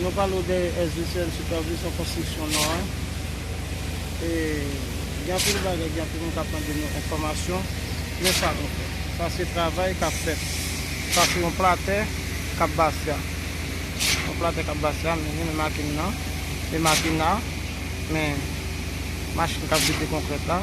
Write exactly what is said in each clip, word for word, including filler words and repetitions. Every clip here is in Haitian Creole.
Nou pale w de S V C N Supervision Konstriksyon Nò a. E, gen anpil bagay, gen anpil moun k ap mande nou enfòmasyon. Men sa nou fè. Sa se travay k ap fèt. Sa se yon platè k ap base a. Yon platè k ap base a, men, men makin nan. Men makin nan. Men machin k ap vide konkrèt la,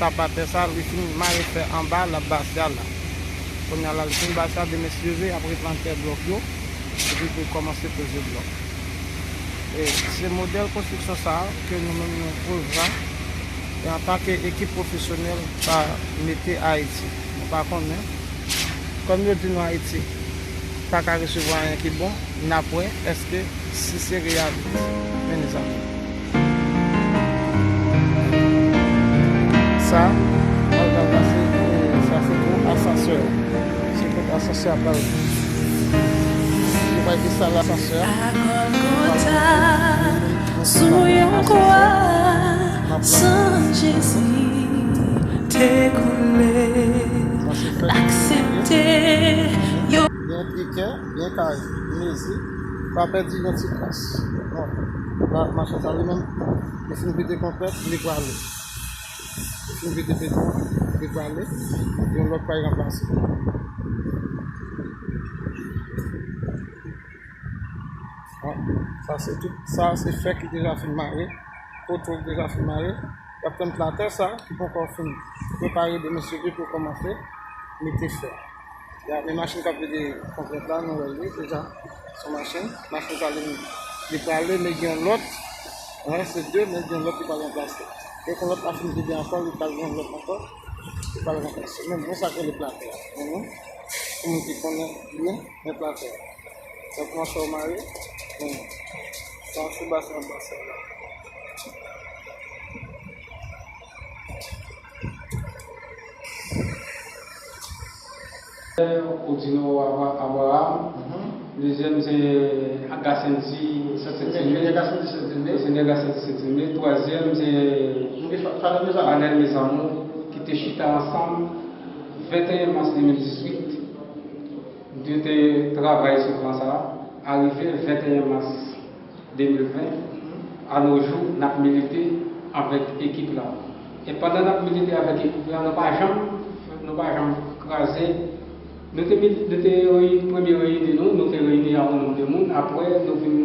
sa pa tè sa, li fin mare fè anba, l ap base a la. Kounye a la, li fin base a, demen si Dye vle, y ap replante blòk yo, epi pou kòmanse poze blòk. E se modèl konstriksyon sa a ke nou menm nou pwodui, e antanke ekip pwofesyonèl pa mete Ayiti. Nou pa konnen. Kòm yo di nou Ayiti pa ka resevwa anyen ki bon, n ap wè èske si se reyalis. Men mezanmi. Sa, malgre sa, se, sa se pou asansè. Se pou asansè a pral. Yo pa ki sa la asansè a. A Gòlgota, sou yon kwa, san Jezi te koule, l aksepte yo. Byen trikè, byen kare, mezi, pa pèdi yon ti kras. Bon, la, machin sa li menm, li fin vide konplèt, li prale. Li fin vide beton, li prale, yon lòt pral ranplase. Bon, sa se tout, sa se fè ki deja fin mare, poto ki deja fin mare. Y ap tann platè sa ki poko fin prepare demen si Dye vle pou kòmanse mete fè. Ya, men machin k ap vide konplèt la, nou wè li deja. Se yon machin, machin sa li, li prale, men gen yon lòt. Ann, se de, men gen yon lòt ki pral ranplase. E kon lòt la fin vide ankò, li pral gen yon lòt ankò, li pral ranplase. Men bon, sa k rele platè a. Mhm. Pou moun ki konnen byen, men platè a. Donk, mwen fè w mare. Bon. Sa, se basen an, basen an. Odino Abra-, Abraham. Mhm. Dezyèm, se Gassendy Saint-Exupéry. Enjenyè Gassendy Saint-Exupéry. Enjenyè Gassendy Saint-Exupéry. Twazyèm, se Fanel Mezamo. Fanel Mezamo, ki te chita ansanm venteyen mas de mil dizuit. Nou te travay sou plan sa a. Arive venteyen mas de mil ven, a no jou, n ap milite avèk ekip la. E pandan n ap milite avèk ekip la, nou pa janm, nou pa janm kraze. Nou te, nou te reyi-, premye reyini nou, nou te reyini a yon nonb de moun. Apre, nou vin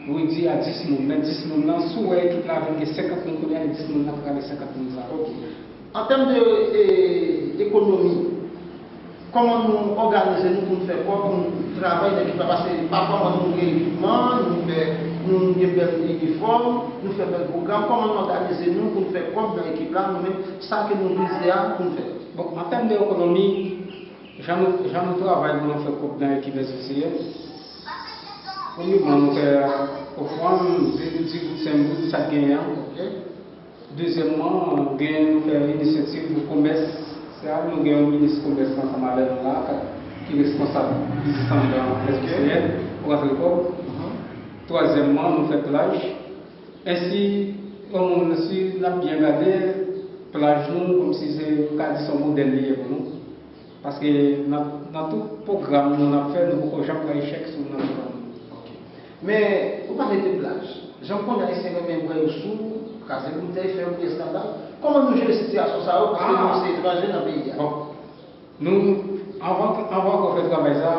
redui a dis moun. Men dis moun nan, si w wè ekip la vin gen senkant moun kounye a, e dis moun nan k rale senkant moun sa yo. Ok. An tèm de, e, ekonomi, kòman nou òganize nou pou n fè kòb, pou n travay nan ekip la? Paske pafwa, mwen, nou gen ekipman, nou fè, nou gen bèl inifòm, nou fè bèl pwogram. Kòman nou òganize nou pou n fè kòb nan ekip la, nou menm, sa ke nou vize a pou n fè? Bon, an tèm de ekonomi, jan nou, jan nou travay pou nou fè kòb nan ekip S V C N, premyèman, nou fè ofrann, di, di goud, senk goud, sa k genyen an. Ok. Dezyèmman, gen, nou fè inisyativ pou komès. Sa, nou gen yon minis komès ansanm avè nou la, k-, ki responsab biznis anndan S V C N, pou rantre kòb. Twazyèmman, nou fè plaj. Ensi, yon moun, si n ap byen gade, plaj nou, kòmsi se, m ka di se yon modèl li ye pou nou. Paske nan, nan tout pwogram nou n ap fè, nou poko janm pran echèk sou nan pwogram nou. Ok. Men, ou pale de plaj. Jan m konnen Ayisyen renmen bwè yo sou, kraze boutèy, fè yo bwè eskandal. Kòman nou jere sitiyasyon sa yo? Paske nou se etranje nan peyi a. Bon. Nou, anvan, anvan ke w fè travay sa,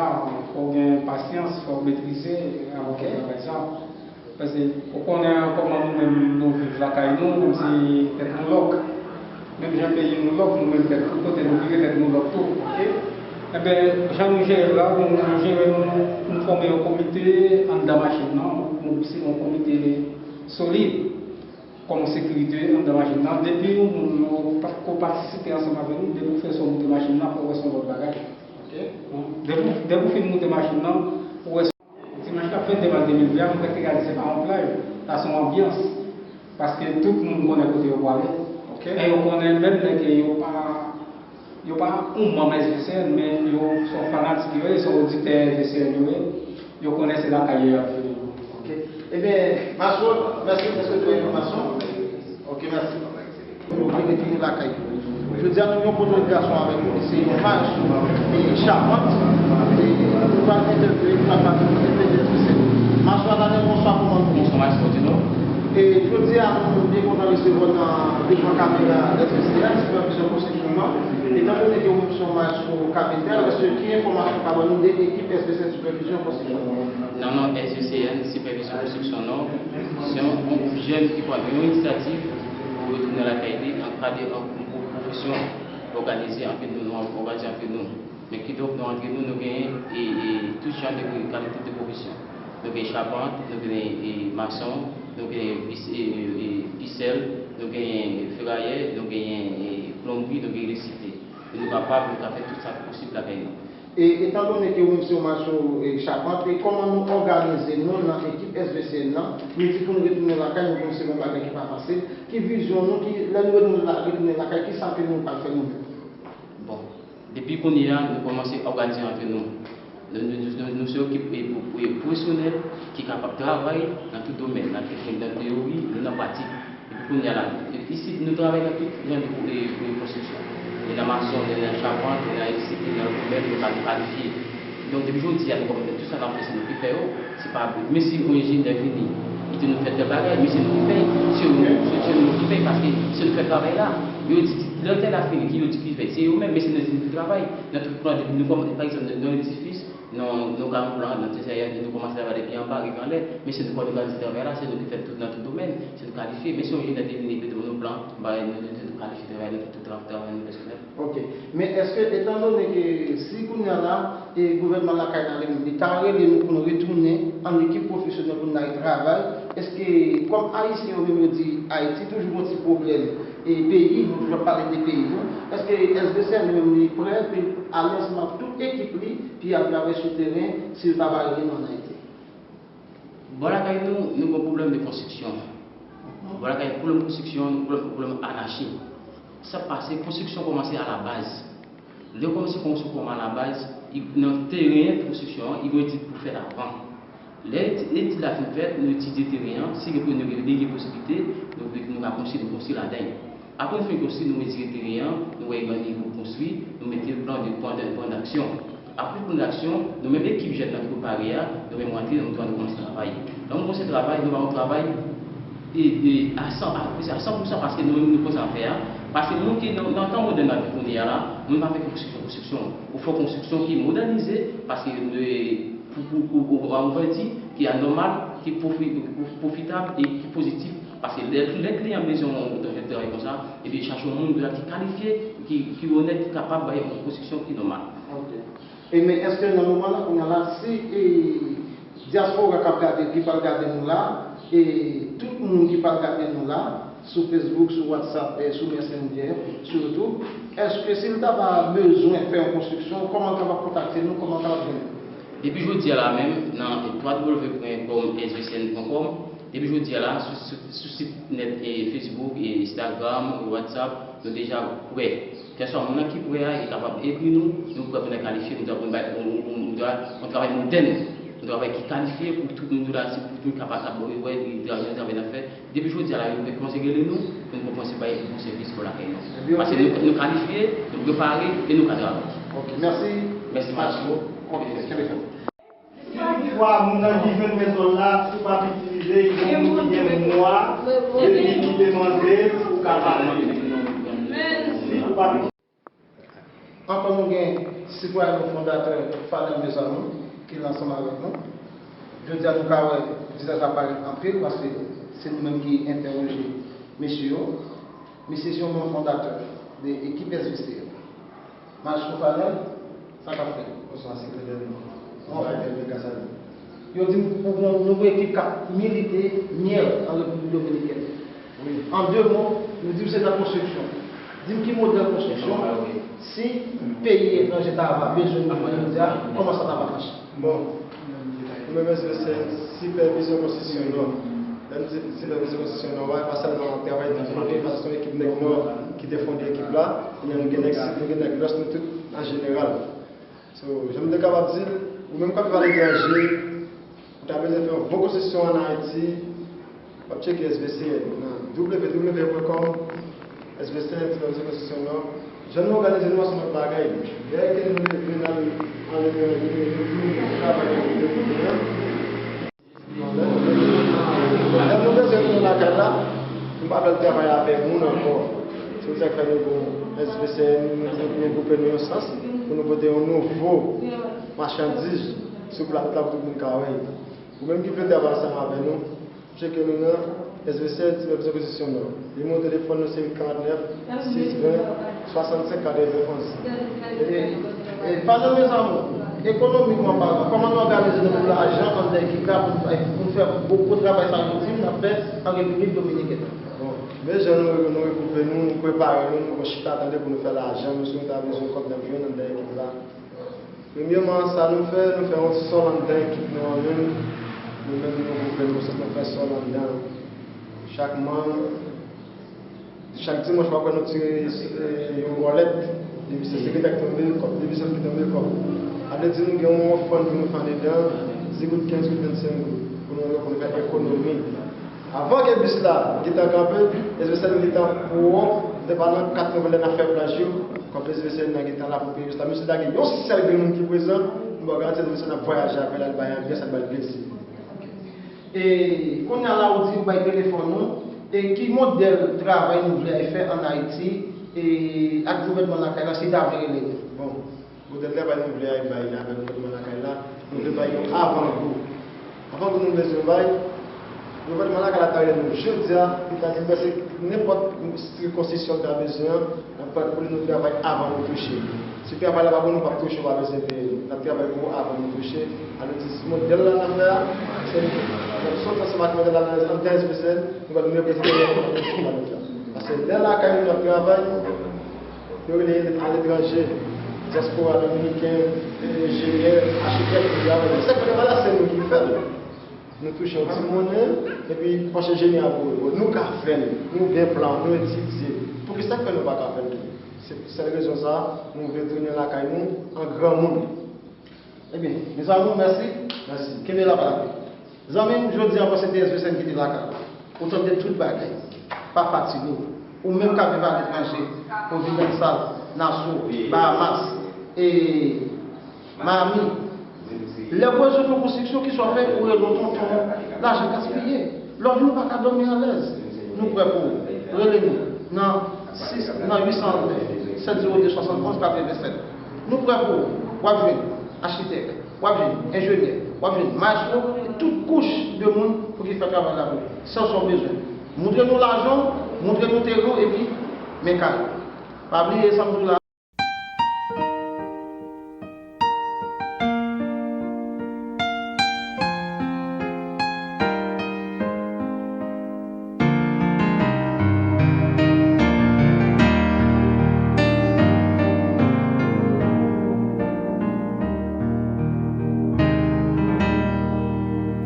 fò w gen pasyans, fò w metrize anvan w fè travay sa. Paske ou konnen kòman nou menm nou viv lakay nou, kòmsi tèt nou lòk. Menm jan peyi nou lòk, nou menm tèt, tout kote nou vire, tèt nou lòk tou. Ok? Enben, jan nou jere l la, nou, nou jere, nou, nou fòme yon komite anndan machin nan, nou, se yon komite solid kòm sekirite anndan machin nan. Depi yon moun pa ko patisipe ansanm avè nou, depi w fè sa w moute machin nan, fò w wè se yon lòt bagay. Ok? Depi, depi w fin moute machin nan, ou wè Dimanch k ap vennde mas de mil ven an, nou prèske ka di se pa yon plaj, sa se yon anbyans. Paske tout moun konnen kote yo prale. Ok. E yo konnen menm lè ke yo pa, yo pa yon manm S V C N, men yo se yon fanatik yo ye, se yon oditè S V C N yo ye. Yo konnen se lakay yo y ap vini. Ok. Ebyen, Maswo, mèsi pou tout enfòmasyon. Ok, mèsi. Yo vle retounen lakay yo. Jodi a, nou gen yon pwoto gason avèk nou, li se yon maj, e, Chavant, e, nou pral entèvyouwe, nou pral pale de P D S P C. Maestro Alanel, bonswa, kòman nou ye? Bonswa, Maestro Dino. E jodi a, nou byen kontan resevwa w nan devan kamera S V C N, Sipèvizyon Konstriksyon nan. Etan done ke ou menm se yon maestro kapentè, èske ki enfòmasyon ou ka ban nou de ekip S V C N Sipèvizyon Konstriksyon nan? Nan non S V C N Sipèvizyon Konstriksyon nan, se yon, yon gwoup jèn ki pran yon inisyativ pou yo tounen lakay li an kad yon gwoup pwofesyon òganize antre nou, nou òganize antre nou. Men kidonk, nou antre nou, nou genyen e, e, tout jan de kalite de pwofesyon. Nou genyen chapant, nou genyen e, mason, nou genyen pis-, e, e, e, pisèl, nou genyen ferayè, nou genyen e, plonbri, nou genyen elektrisite. E nou kapab, nou ka fè tout sa ki posib lakay nou. E etan done ke ou menm se yon mason e, chapant, e kòman nou òganize nou nan ekip S V C N nan? Nou di pou nou retounen lakay nou, bon, se yon bagay ki pa fasil. Ki vizyon nou, ki, lè nou retounen la, retounen lakay, ki sa ke nou pral fè nou menm? Bon, depi kounye a, nou kòmanse òganize antre nou. Nou, nou, nou, nou, nou se ekip e, pwo-, e, pwofesyonèl ki kapab travay nan tout domèn, nan teknik, nan teyori, nou nan pratik. Epi kounye a la, e, isit, nou travay nan tout jan de pwo-, e, e, konstriksyon. Nou nan mason, nou nan chapant, nou nan elektrisite, nou nan plonbè, nou ka, nou kalifye. Donk, depi jodi a, nou kòmanse tout sa n ap fè, se nou ki fè yo. Se pa, men si yon enjenyè vini, li di nou fè tèl bagay, men se nou ki pèy, se nou, se, se nou ki pèy, paske se nou fè travay la. Yo di, lè tèl la fini, ki yo di ki fè, se yo menm, men se nou ki travay. Nan tout plan, depi nou kòmanse, pa egzanp, nan, nan edifis, nan, nan garan plan, nan tèl sa, nou kòmanse travay depi anba, rive anlè, men se nou k òganize travay la, se nou ki fè tout nan tout domèn, se nou kalifye, men si yon enjenyè te vini, li te ban nou plan, bagay, nou, nou, nou kalifye travay, nou fè tout tra-, travay nou pèsonèl. Ok. Men èske, etan done ke si kounye a la, e gouvènman lakay la li menm, li ta rele nou pou nou retounen an ekip pwofesyonèl pou n al travay, èske kòm Ayisyen yo menm yo di, Ayiti toujou gon ti pwoblèm, e peyi, nou toujou ap pale de peyi nou, èske S V C N li menm li prè pou l alèz ak tout ekip li, pou y al travay sou teren, si yo ta va rele nou an Ayiti? Bò lakay nou, nou gen pwoblèm de konstriksyon. Bò lakay nou, pwoblèm konstriksyon, nou pwoblèm, pwoblèm anachi. Sa k pase, konstriksyon kòmanse a la baz. Lè w kòmanse konstriksyon a la baz, i, nan teren konstriksyon an, i gen etid pou fèt avan. Lè etid, etid la fin fèt, nou etidye teren an, si gen, nou gen, nou gen posiblite, nou, nou ka konstwi, nou konstwi ladan l. Apre nou fin konstwi, nou mezire teren an, nou wè nan nivo konstwi, nou mete plan de, plan de, plan d'action. Apre plan d'action, nou menm ekip jèn nan ki prepare a, nou menm rantre, nou, nou kòmanse travay. Lè nou kòmanse travay, nou pa yon travay e, e, a san, a, a san pou san paske nou menm nou konn sa n ap fè a. Paske moun ki nan, nan tan modèn n ap viv kounye a la, moun pa fè konstriksyon, konstriksyon. Ou fè konstriksyon ki modènize, paske, e, pou, pou, pou, pou, a ouvèti, ki anòmal, ki pwofi-, pwofitab e ki pozitif. Paske lè, lè kliyan bezwen yon, yon travay konsa, epi chache yon moun ki kalifye, ki, ki onèt, ki kapab bay yon konstriksyon ki nòmal. Ok. E men èske nan moman la, kounye a la, si e, dyaspora k ap gade, ki pral gade nou la, e tout moun ki pral gade nou la, sou Facebook, sou WhatsApp, e sou Messenger, sou YouTube, èske si l ta va bezwen fè yon konstriksyon, kòman l kapab kontakte nou, kòman l kapab jwenn nou? Depi jodi a la menm, nan w w w pwen com S V C N pwen com, depi jodi a la, sou, sou, sou sit nèt e Facebook, e Instagram, e WhatsApp, nou deja prè. Kèlswa moun nan ki prè a, li kapab ekri nou, nou prè pou n kalifye, nou dwe bay yon, yon, yon, yon travay modèn, yon travay ki kalifye pou tout moun la, pou tout moun kapab ap wè travay, travay n ap fè. Depi jodi a la, yo kòmanse rele nou, pou nou kòmanse bay bon sèvis pou lakay nou. Paske nou, nou kalifye, nou prepare e nou ka travay. Ok, mèsi. Mèsi, Mathieu. Ok, kenbe fèm. Si toutfwa moun nan ki jwenn men zòn la, si w p ap itilize, gen moun ki gen mwa depi li demande pou w ka pale. Si w p ap Ankò nou gen sitwayen nou fondatè Fanel Mezanmi ki la ansanm avèk nou. Jodi a nou ka wè vizaj la parèt anpil paske se nou menm ki entèwoje mesye yo. Mesye se yon manm fondatè de ekip S V C N. Maestro Fanel, sa k ap fèt? Bonswa, se Clédel. Bon. Clédel Casalli. Yo di m ou gon nouvo ekip k ap milite myèl an Repiblik Dominikèn. Wi. An de mo, nou di w se nan konstriksyon. Di m ki modèl konstriksyon, si peyi etranje ta va bezwen nou jodi a, kòman sa ta va mache? Bon, nou menm S V C N, sipèvizyon konstriksyon nò. Lè n di sipèvizyon konstriksyon nò a, e pa sèlman travay nan fondasyon ekip nèg nò ki te fonde ekip la, men nou gen nèg sid, nou gen nèg lwès, nou tout an jeneral. So, jan m te kapab di l, ou menm k ap viv aletranje, ou ta bezwen fè yon bon konstriksyon ann Ayiti, w ap tcheke S V C N nan w w w pwen com, S V C N, Sipèvizyon Konstriksyon Nò. Jan nou òganize nou an se yon lòt bagay. Lè ke nou leve n al aletranje, nou vini, nou travay nan kote nou ye a. Travay avèk moun ankò. Se sa k fè nou bon S V C N, nou, nou gwoupe nou yon sans pou nou pote yon nouvo machandiz sou plat la pou tout moun ka wè. Ou menm ki vle travay ansanm avè nou, tcheke nou nan S V C N, ti mèt sou pozisyon nou. Nimewo telefòn nou se uit karant nèf, sis ven, swasannsenk katrevenonz. E, e, pale mezanmi, ekonomikman palan, kòman nou òganize nou pou lajan anndan ekip la pou, pou n fè gwo, gwo travay sa yo di m n ap fè an Repiblik Dominikèn? Bon, men jan nou, nou regwoupe nou, nou prepare nou, nou pran chita tande pou nou fè lajan nou, si nou ta bezwen kòb n ap jwenn anndan ekip la. Premyèman, sa nou fè, nou fè yon sòl anndan ekip nou an menm. Nou menm nou gwoup Bèl Konsans, nou fè sòl anndan. Chak manm, chak dimanch, w ap wè nou tire, eh, yon bòlèt. Depi se sekretè ki tonbe, kòb. Depi se ki tonbe, kòb. Sa vle di nou gen yon fon pou nou fè andedan, diz goud, kenz goud, vennsenk goud. Pou nou, pou nou fè ekonomi. Avan ke bis la gentan kanpe, S V C N gentan pwòp, nou te pale an katreven lè n ap fè plaj yo, kòb S V C N nan gentan la pou peye bis la. Menm si ta gen yon sèl grenn moun ki prezan, m ba w garanti S V C N ap vwayaje avè l, al bay anbyans, al bay l plezi. E kounye a la ou di ou bay telefòn nou, e ki modèl travay nou vle al fè ann Ayiti, e ak gouvènman lakay la, si ta vle rele nou? Bon. Modèl travay nou vle al bay avèk gouvènman lakay la, nou vle bay yon avangou. Avangou nou bezwen bay, gouvènman lakay la ta rele nou jodi a, li ta di nou se nenpòt sikonstriksyon l ta bezwen an, n ap pran pou li nou travay avan nou touche. Si travay la pa bon, nou p ap touche, w pa bezwen peye nou. N ap travay pou ou avan nou touche. Alò di, si modèl la n ap fè a, se nou. N ap soti ansanm ak modèl la nan, nan S V C N, nou pral reprezante nou ansanm ak nou. Paske lè lakay nou n ap travay, yo rele aletranje, dyaspora dominiken, enjenyè, achitèk, yo travay. Sa k fè travay la, se nou ki fè l. Nou touche yon ti monnen, epi panche jeni a pou yo. Nou ka fè l, nou gen plan, nou etidye. Poukisa k fè nou pa ka fè l tou? Se pou sèl rezon sa a, nou vle tounen lakay nou an granmoun. Ebyen, mezanmi, mèsi. Mèsi. Kenbe la, pa la. Zanmi m, jodi a ankò se te S V C N ki te lakay ou. Ou tande tout bagay. Pa fatige w. Ou menm k ap viv aletranje, Providence, Nassau, Bahamas, e Miami. Lè w bezwen fè yon konstriksyon, kisa w fè? Ou rele yon tonton, lajan gaspiye. Lè w vini, ou pa ka dòmi alèz. Nou prè pou ou. Rele nou nan sis, nan uit san nèf, sèt zewo de, swasannonz katrevennsèt. Nou prè pou ou. W ap jwenn achitèk, w ap jwenn enjenyè, w ap jwenn mayestwo, e tout kouch de moun pou ki fè travay la pou ou. Sa w bezwen. Montre nou lajan w, montre nou teren w, epi men kay ou. Pa bliye sa m di w la.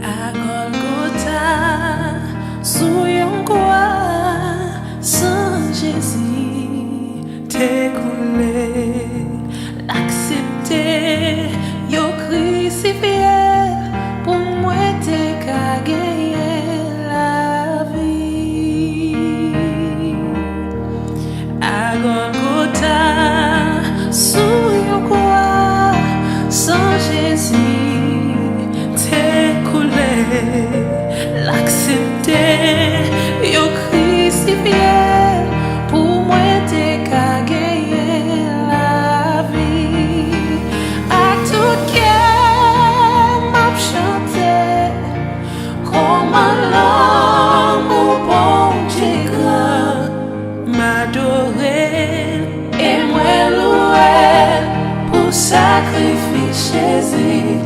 A Gòlgota, sou yon kwa, san Jezi te koule, l aksepte yo krisifye l pou mwen te ka genyen lavi. A Gòlgota, sou yon kwa, san Jezi te koule, l aksepte yo krisifye l pou mwen te ka genyen lavi. Ak tout kè m ap chante kòman lanmou Bondye gran. M adore l e mwen louwe l pou sakrifis Jezi